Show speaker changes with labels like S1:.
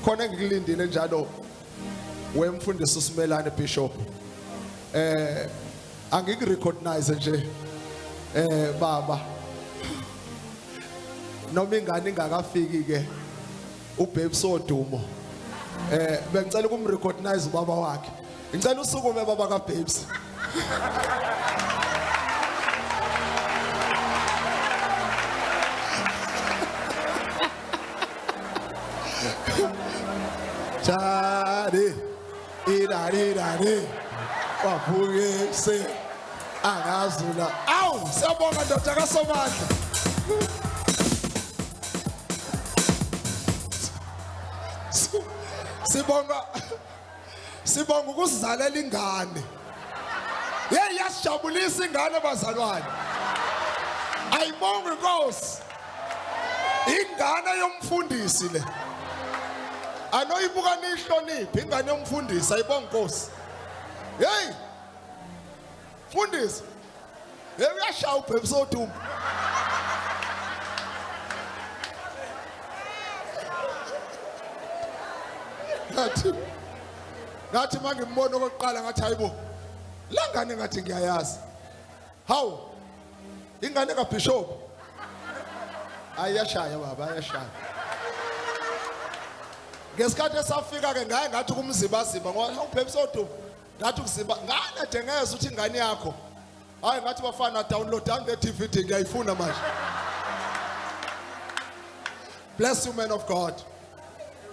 S1: Khona engikulindile njalo wemfundisi uSimelane Bishop. Angikurecognize nje baba. Noma ingane ingakafiki ke uBabes Wodumo. Bengicela ukumrecognize ubaba wakhe. Ngicela usukume baba kaBabes. Chari irari rari wavuke se angazula. Awu siyabonga ndoda kaSomandla. Sibonga ukusizalela ingane. Hey, yasijabulisa ingane bazalwane. Ayibonge inkosi. Ingane yomfundisi le. Anoyibuka nihloniphe ingane yomfundisi, ayibonge inkosi. Hey! Mfundisi. Hey, uyashaya uBabes Wodumo. Ngathi mangimbona okokuqala ngathi hayibo. La ngane ngathi ngiyayazi. Hawu. Ingane kaBishop. Ayashaya baba, ayashaya. Ngesikhathi esafika ke ngaye ngathi kumzibaziba ngoba uBabes Wodumo ngathi kuziba ngane de ngeze ukuthi ingane yakho. Hayi ngathi bafana download le DVD ngiyayifuna manje. Bless you man of God.